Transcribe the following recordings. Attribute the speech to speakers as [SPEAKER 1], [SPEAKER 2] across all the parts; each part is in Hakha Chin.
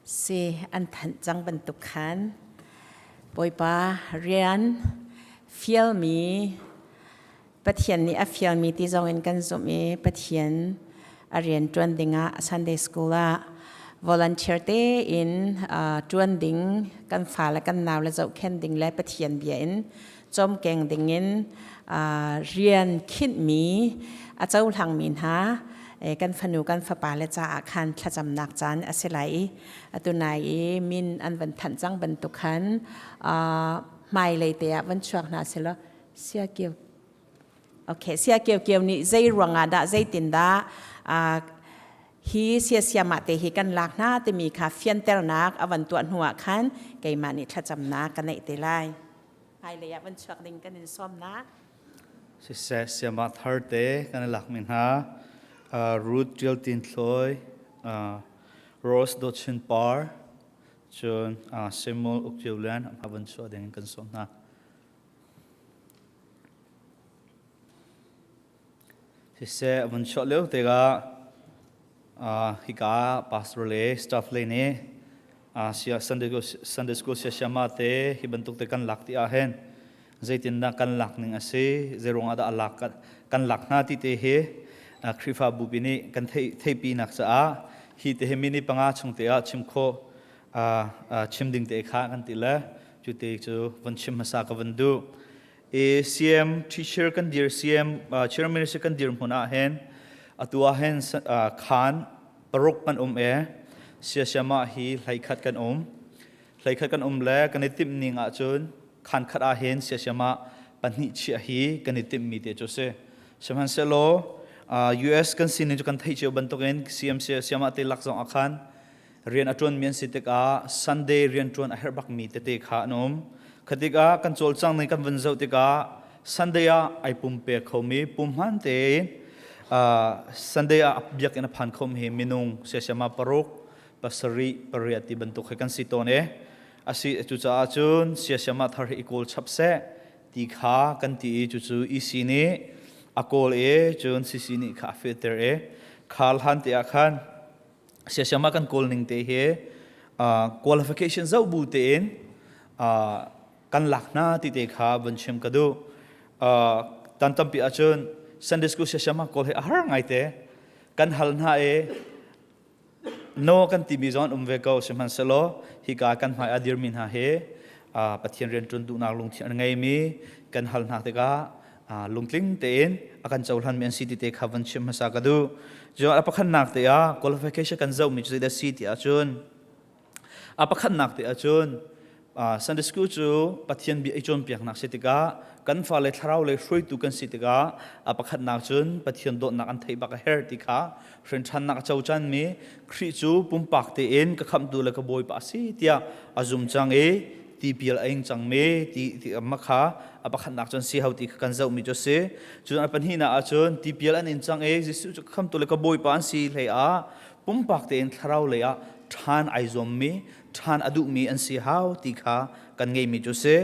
[SPEAKER 1] Si an thanh cang bantuk khan Bawipa rian fialmi Pathian nih a fialmi ti zong in kan zumh i Pathian a rian ṭuan dingah Sunday School ah volunteer tein ṭuan ding kan fale kan nau le zohkhenh ding le Pathian bia in cawmkeng dingin rian khinhmi a cohlangmi hna kan fanu kan fapa le caah khan thlacamnak caan a si lai i atu nai i min an van thanh cang bantuk khan hmailei te ah van chuak hna selaw sia kio okay sia kio kio nih zei ruangah dah zeitin dah hi siasiamah te hi kan lak hna timi kha fianternak a van tuah hnu ah khan keimah nih thlacamnak ka neih te lai. Hmailei ah van chuak ding kan in sawm na.
[SPEAKER 2] Siseh siamah thar te kan i lak mi hna Ruth Tial Tin Thloi, Rose Do Chin Par, cun Samuel Uk Cio Lian a van chuah ding kan sawm hna. Siseh a vun chuah lio tikah hika pastor le staff le nih Sunday School siasiama te hi bantuk te kan lak ti ah hin zeitindah kan lak ning a si zeiruang ah dah a lak kan lak hna ti te hi Khrihfabu pi nih kan theihpi nak caah hi te hi minute panga chung te ah chim khawh chim ding te kha kan ti le cu te cu von chim hmasa ka van duh. CM teacher kan dir CM chairman minister kan dir hmun ah hin atu ah hin khan paruk kan um e siasiama hi hlei khat kan um hlei khat kan um le kan i timh ning ah cun khan khat ah hin siasiama pahnih chiah hi kan i timh mi te cu si sihmanhsehlaw US kan sining cu kan theih cio bantukin CM siasiama te lak zong ah khan rian a ṭuanmi an si tikah Sunday rian ṭuan a herh bakmi tete kha an um. Kha tikah kan cawlcang ning kan vun zoh tikah Sunday ah ai pumpe khomi pumhman tein Sunday ah biakinn a phan khomi hi minung siasiama paruk pasarih pariat ti bantuk he kan si tawn e. Asi cucaah cun siasiama thar hi i kawl chap seh ti kha kan ti i cucu EC nih a kawl e cun CC nih kha a filter e khal han te ah khan siasiam ah kan kawl ning te hi qualification zoh bu tein kan lak hna ti te kha vun chim ka duh. Tan tampi ahcun Sunday school siasiam ah kawl hi a har ngai te. Kan hal hna i no kan timi zong an um ve ko. Sihmanhsehlaw hika kan hmai a dirmi hna hi Pathian rian ṭuan duhnak lungthin an ngeimi kan hal hna tikah lungtling tein a kan cohlanmi an si ti te kha van chim hmasa ka duh. Cun a pakhatnak te ah qualification kan zohmi cu zeidah si ti ahcun a pakhatnak te ahcun Sunday school cu Pathian bia i cawnpiaknak si tikah kan fale thlarau lei hruaitu kan si tikah a pakhatnak cun Pathian dawtnak an theih bak a herh ti kha hrinṭhannak a cocanmi Khrih cu pumpak tein ka khamhtu le ka Bawipa a si tiah a zum cang i tipil a ing cangmi ti ti ma kha a pakhatnak cun si hau ti kha kan zohmi cu a si. Cun a pahnihnak ahcun tipil an in cang i Jesuh cu ka khamhtu le ka Bawipa an si hlei ah pumpak tein thlarau lei ah ṭhan ai zuammi, ṭhan a duhmi an si hau ti kha kan ngeimi cu si.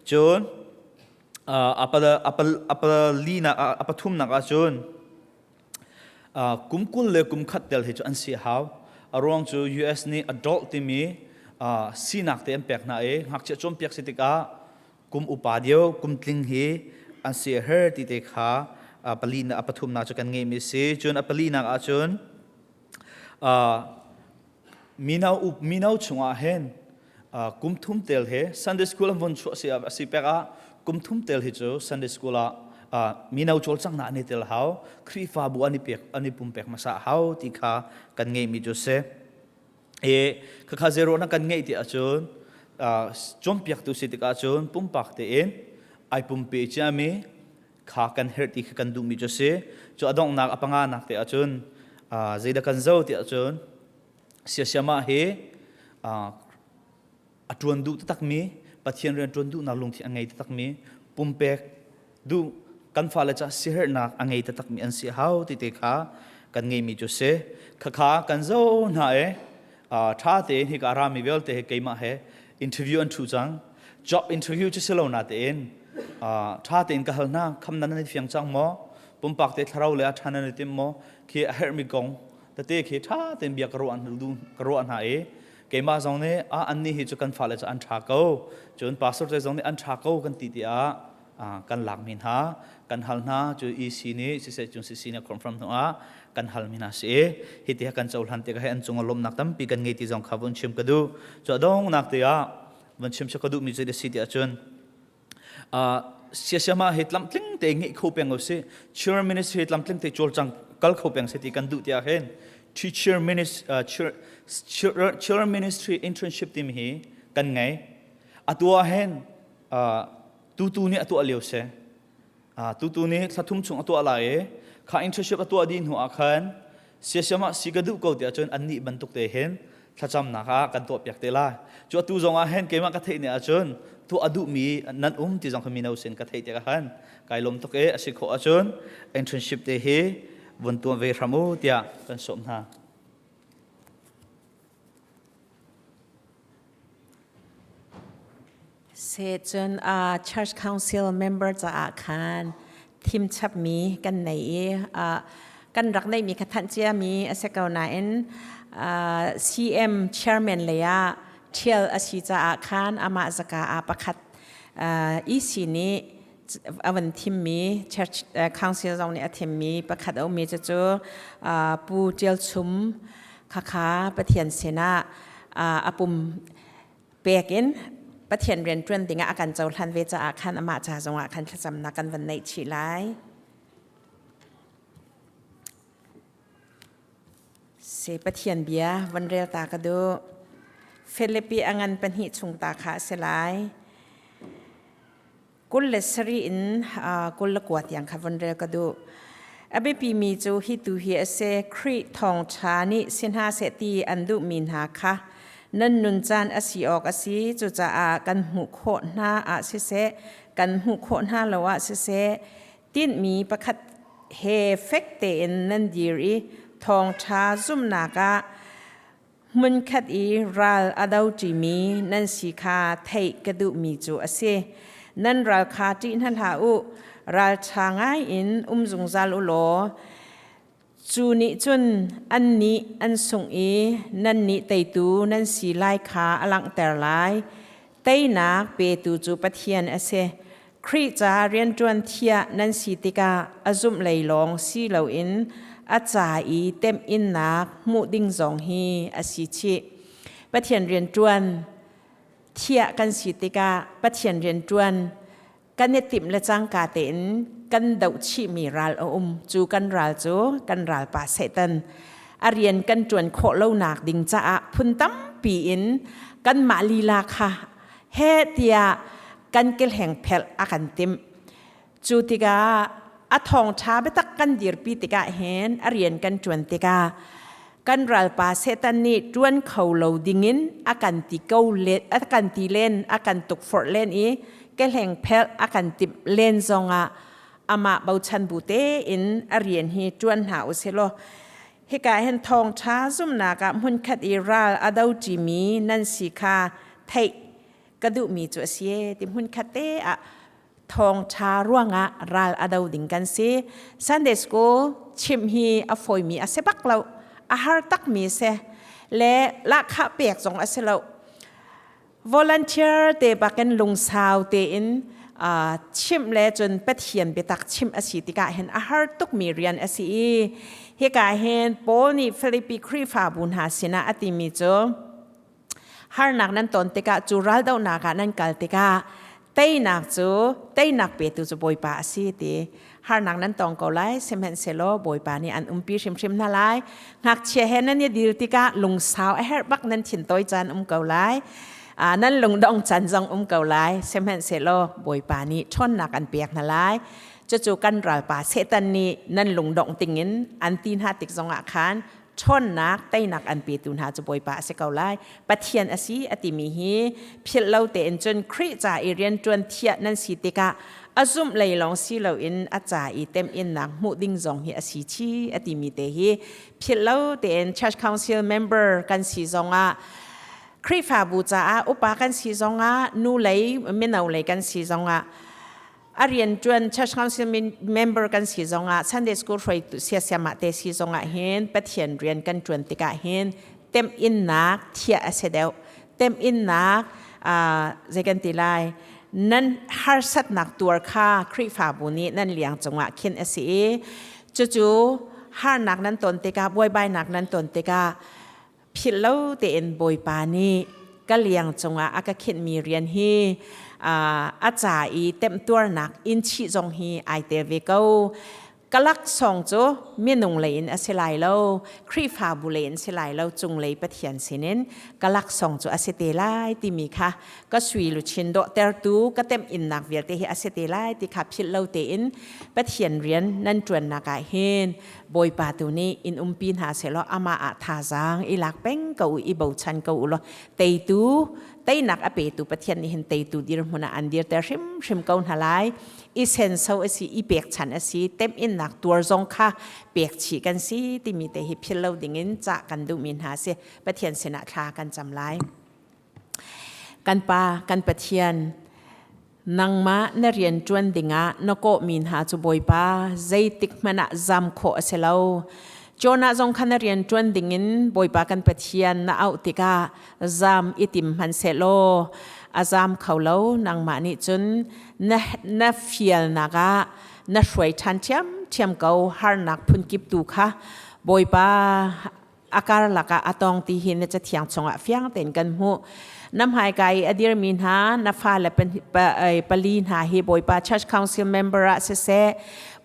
[SPEAKER 2] Cun a pathumnak ahcun Kum 20 le kum khat tel hi cu an si a hau. A ruang cu US nih adult timi sinak te an pek hna i ngakchia cawnpiak si tikah kum upa deuh, kum tling hi an si a her ti te kha pali a pathumnak cu kan ngeihmi a si. Cun a palinak ahcun mino mino chungah hin kum thum tel he Sunday school an von chuah si a si pek ah kum thum tel hi cu Sunday school ah mino cawlcanghnak an i tel hau, Khrihfabu an i pek an i pumpek hmasa hau ti kha kan ngeihmi cu si. E khakha zero na kan ngeih ti ahcun cawnpiaktu si tikah cun pumpak tein ai pumpe ciami kha kan herh ti kha kan duhmi cu si. Cu a donghnak a panganak te ahcun zeidah kan zo ti ahcun siasiamah hi a ṭuan duh taktakmi Pathian rian ṭuan duhnak lungthin a ngei taktakmi pumpek duh kan fale ca siherhnak a ngei taktakmi an si hau ti te kha kan ngeimi cu si. Khakha kan zo hna e ṭha tein hika rami vialte he keimah he interview an ṭhu cang. Job interview cu si lo na tein ṭha tein ka hal hna, kham nan i fiang cang maw, pumpak te thlarau le a ṭha nan i tim maw, khi a herhmi kong tete khi ṭha tein bia ka ruah hna i. Keimah zong nih a annih hi cu kan fale cu an ṭha ko, cun pastor te zong nih an ṭha ko kan ti tiah kan lakmi hna kan hal hna cu EC nih siseh cun CC nih confirm hnu ah kan halmi hna si i hi ti kan cohlan tikah an cung ah lawmhnak tampi kan ngei ti zong kha vun chim ka duh. Cu a donghnak te ah vun chim ka duhmi cu a si ti ahcun siasiama hi tlamtling te ngeih kho peng u si, children ministry tlamtling te cawlcang kal kho peng si ti kan duh tiah hin teacher ministry, children ministry internship timi hi kan ngei. Atu ah hin tutu nih a tuah lio si. Tutu nih thla thum chung a tuah lai i kha internship a tuah dih hnu ah khan siasiam ah si ka duh ko tiah cun annih bantuk te hin thlacamnak ah kan tuahpiak te lai. Cu atu zong ah hin keimah ka theih ne ahcun tuah a duhmi nan um ti zong kha mino sin ka theih tikah khan kai lawm tuk i a si khawh ahcun internship te hi vun tuah ve hram u tiah kan sawm hna.
[SPEAKER 1] Se cun Church Council member caah khan thim chapmi kan nei i kan rak neihmi kha thanh ciami a si ko nain CM chairman lei ah ṭhial a si caah khan amah zaka ah pakhat EC nih a van thimmi Church Council zong nih a thimmi pakhat a ummi cucu Pu Ṭial Chum khakha Pathian sinah a pum pek in Pathian rian ṭuan dingah a kan cohlan ve caah khan amah ca zongah khan thlacamnak kan van neih chih lai. Si Pathian bia van rel ta ka duh. Filipi a ngan pahnih chung ta kha a si lai. 27 in 29 tiang kha von rel ka duh. A biapimi cu hi tu hi a si. Khrih thawngṭha nih si hna seh ti an duhmi hna kha nan nun caan a si awk a si. Cucaah kan hmuh khawh hna ah siseh, kan hmuh khawh hna lo ah siseh, tinhmi pakhat he fek tein nan dir i thawngṭha zumhnak ah hmunkhat i ral a do ṭimi nan si kha theih ka duhmi cu a si. Nan ral kha ṭih hna hlah u, ralṭha ngaiin um zungzal u law cu nih cun annih an sungh i nannih teitu nan si lai kha a langhter lai. Teinak petu cu Pathian a si. Khrih ca rianṭuan thiah nan si tikah a zumh lei lawng si loin a ca i temhinnak hmuh ding zong hi a si chih. Pathian rianṭuan thiah kan si tikah Pathian rianṭuan kan i timh le cangka tein kan doh chihmi ral a um. Cu kan ral cu kan ralpa Satan. A rian kan ṭuan khawh lonak ding caah phun tampi in kanmah lila kha heh tiah kan kelheng phelh a kan timh. Cu tikah a thawngṭha biatak kan dirpi tikah hin a rian kan ṭuan tikah kan ralpa Satan nih ṭuan kho lo dingin a kan ti ko len a kan ti len a kan tukforh len i kehleng phelh a kan timh len zongah amah bochan bu tein a rian hi ṭuan hna u sih law hika hin thawngṭha zumhnak ah hmunkhat i ral a do ṭimi nan si kha theih ka duhmi cu a si ti hmunkhat te ah thawngṭha ruangah ral a do ding kan si. Sunday school chimh hi a fawimi a si bak lo, a har takmi si le lahkhah pek zong a si lo. Volunteer te bakin lungsau tein chimh le cun Pathian biatak chimh a si tikah hin a har tukmi rian a si i hika hin Paul nih Filipi Khrihfabu hna sinah a timi cu harnak nan ton tikah cu raldohnak ah nan kal tikah teinak cu teinak petu cu Bawipa a si ti. Harnak nan tong ko lai, sihmanhsehlaw Bawipa nih an umpi hrimhrim hna lai. Ngakchia he nan i dil tikah lungsau a herh bak, nan thintawi caan um ko lai, nan lungdong caan zong um ko lai, sihmanhsehlaw Bawipa nih ṭhawnnak an pek hna lai. Cucu kan ralpa Satan nih nan lungdongh tingin an ti hna tik zongah khan ṭhawnnak teinak an petu hna cu Bawipa a si ko lai, Pathian a si a timi hi philh lo tein cun Khrih ca i rianṭuan thiah nan si tikah a zumh lei lawng si loin a ca i temhinnak hmuh ding zong hi a si chi a timi te hi philh lo tein Church Council member kan si zongah, Khrihfabu caah upa kan si zongah, nu lei mino lei kan si zongah, a rianṭuan Church Council member kan si zongah, Sunday School hruaitu siasiamah te si zongah hin Pathian rian kan ṭuan tikah hin Temhinnak thiah a si deuh. Temhinnak zei kan ti lai, nan harsatnak tuar kha Khrihfabu nih nan liang cungah khin a si i cucu harnak nan ton tikah, buaibainak nan ton tikah philh lo tein Bawipa nih ka liang cungah a ka khinhmi rian hi a ca i temtuarnak in chih zong hi ai tel ve ko. Ka laksawng cu minung lei in a si lai lo, Khrihfabu lei in si lai lo, cunglei Pathian sinin ka laksawng cu a si te lai timi kha ka sui luchin dawhtertu ka temhinnak vialte hi a si te lai ti kha philh lo tein Pathian rian nan ṭuannak ah hin Bawipa tu nih in umpi hna sehlaw amah ah thazaang i lak peng ko u, i bochan ko u law teitu teinak a petu Pathian nih hin teitu dirhmun ah an dirter hrimhrim ko hna lai. I senso a si, i pekchan a si, temhinnak tuar zong kha pek chih kan si timi te hi philh lo dingin cah kan duhmi hna si. Pathian sinah thla kan cam lai. Kan Pa, kan Pathian, nangmah na rian ṭuan dingah na kawhmi hna cu Bawipa zeitik hmanh ah zam khawh a si lo. Jonah zong kha na rian ṭuan dingin Bawipa kan Pathian na auh tikah zam i tim hmanhsehlaw a zam kho lo. Nangmah nih cun na, na fialnak ah na hruai ṭhan ṭhiamṭhiam ko. Harnak phunkip tu kha Bawipa a karlak ah a tong ti hi na cathiang chungah fiang tein kan hmuh. Na hmaika i a dirmi hna na fale pali hna hi Bawipa Church Council member ah siseh,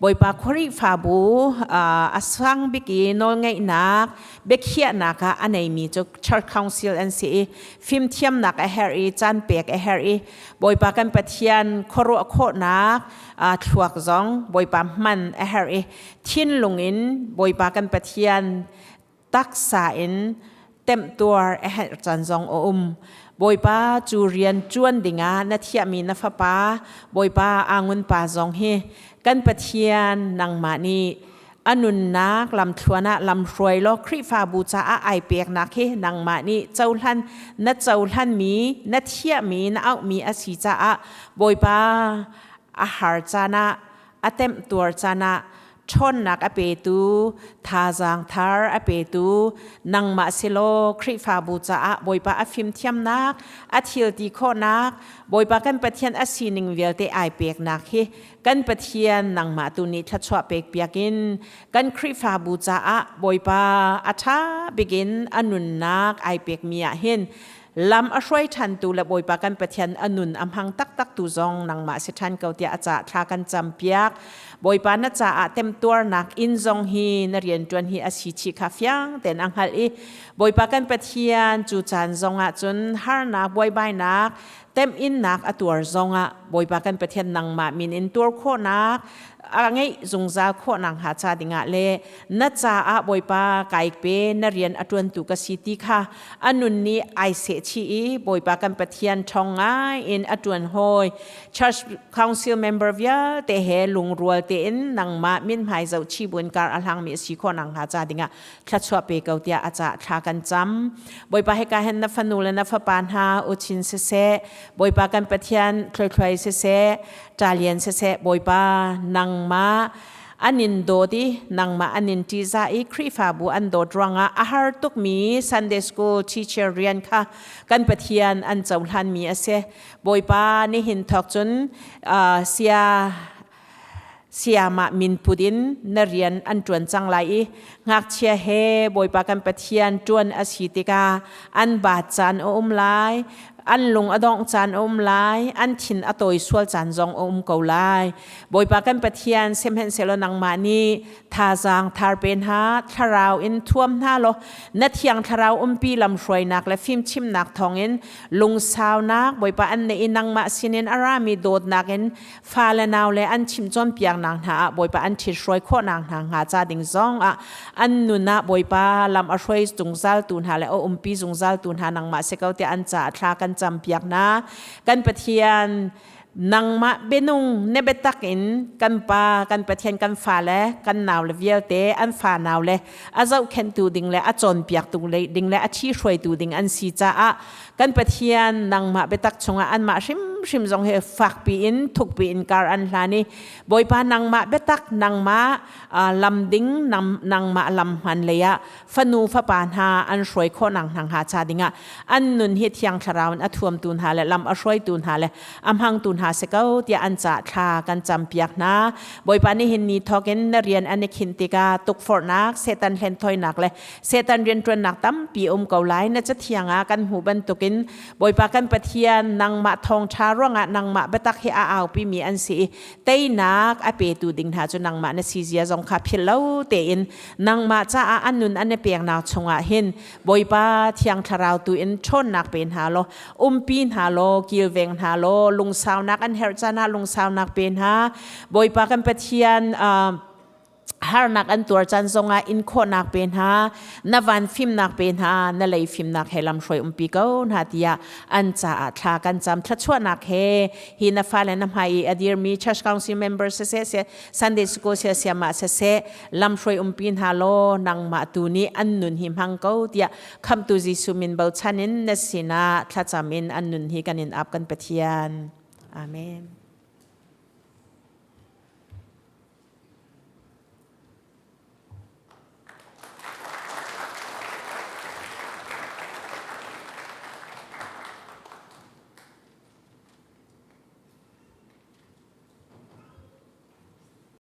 [SPEAKER 1] Bawipa Khrihfabu a sang bik i nawlngeihnak biakhiahnak ah a neimi cu Church Council an si i fimthiamnak a herh i caan pek a herh i Bawipa kan Pathian khuaruah khawhnak thluak zong Bawipa hman a herh i thinlung in Bawipa kan Pathian taksa in temtuar a herh caan zong a um. Bawipa cu rian ṭuan dingah na thiahmi na fapa Bawipa Angun pa zong hi kan Pathian nangmah nih a nunnak lamthluan ah lamhruai law Khrihfabu caah ai peknak hi nangmah nih cohlan na cohlanmi na thiahmi na auhmi a si caah Bawipa a har caan ah a temhtuar caan ah ṭhawnnak a petu thazaang thar a petu nangmah silaw Khrihfabu caah Bawipa a fimthiamnak a thilti khawhnak Bawipa kan Pathian a sining vialte ai peknak hi kan Pathian nangmah tu nih thluachuah pek piak in kan Khrihfabu caah Bawipa a ṭha bikin a nunnak ai pekmi ah hin lam a hruai ṭhantu le Bawipa kan Pathian a nun a hmang taktak tu zong nangmah si ṭhan ko tiah a ca thla kan campiak. Bawipa na caah temtuarnak inn zong hi na rianṭuan hi a si chih kha fiang tein a hngalh i Bawipa kan Pathian cu caan zong ah cun harnak buaibainak temhinnak a tuar zong ah Bawipa kan Pathian nangmah min in tuar khawhnak a ngeih zungzal khawhnak hnga ca dingah le na caah Bawipa kai pe na rian a ṭuantu ka si ti kha a nun nih ai seh chih i Bawipa kan Pathian ṭhawng ngai in a ṭuan hawi Church Council member vialte he lungrual tein nangmah mithmai zoh chi buin kar a hlangmi a si khawh nakhnga ca dingah thluachuah pe ko tiah a cah thla kan cam. Bawipa hika hin na fanu le na fapa hna uchin siseh, Bawipa kan Pathian thluaithluai siseh, ṭalian siseh, Bawipa nangmah an in dawt i nangmah an in ṭihzah i Khrihfabu an dawt ruangah a har tukmi Sunday School teacher rian kha kan Pathian an cohlanmi a si. Bawipa nihin thawk cun sia Sayamah min put in na rian an ṭuan cang lai i ngakchia he Bawipa kan Pathian ṭuan a si tikah an baat caan a um lai, an lung a dongh caan a um lai, an thin a tawi sual caan zong a um ko lai. Bawipa kan Pathian sihmanhsehlaw nangmah nih thazaang thar pe hna, thlarau in thuam hna law na thiang thlarau umpi lamhruainak le fimchimnak thawngin lungsaunak Bawipa an neih i nangmah sinin a rami dawtnak in fa le nau le an chim cawnpiaknak hna ah Bawipa an ṭhit-hruai khawhnak hna hnga ca ding zong ah an nun ah Bawipa lam a hruai zungzal tu hna le a umpi zungzal tu hna nangmah si ko tiah an caah thla kan campiak hna. Kan Pathian nangmah bianung na biatak in kan pa kan Pathian kan fale kan nau le vialte an fa nau le a zohkhenhtu ding le a cawnpiaktu ding le a ṭhihruaitu ding an si caah kan Pathian nangmah biatak chungah anmah hrim hrimhrim zong he fakpi in thukpi in kar an hlan i Bawipa nangmah biatak, nangmah lam ding, nangmah lam hman lei ah fanu fapa hna an hruai khawh nak hna hnga cha dingah an nun hi Thiang Thlarau in a thuamtu hna le lam a hruaitu hna le a hmangtu hna si ko tiah an ca thla kan campiak hna. Bawipa nih hin ni thawkin na rian an i khinh tikah tukforhnak, Satan hlenthawinak le Satan rianṭuannak tampi um ko lai. Na cathiang ah kan hmuh bantukin Bawipa kan Pathian, nangmah thawngṭha ruangah nangmah biatak hi a aupimi an si i teinak a petu ding hna cu nangmah na si zia zong kha philh lo tein nangmah caah an nun an i peknak chungah hin Bawipa Thiang Thlarau tu in ṭhawnnak pe hna law, umpi hna law, kilveng hna law, lungsaunak an herh caan ah lungsaunak pe hna. Bawipa kan Pathian, harnak an tuar caan zongah in khawhnak pe hna, na van fimnak pe hna, na lei fimnak he lamhruai umpi ko hna tiah an caah thla kan cam. Thluachuahnak he hi na fale na hmai i a dirmi Church Council member siseh se Sunday School sia siamah siseh, lamhruai umpi hna law, nangmah tu nih an nun hi hmang ko tiah Khamhtu Jesuh min bochan in na sinah thlacam in an nun hi kan in ap, kan Pathian. Amen.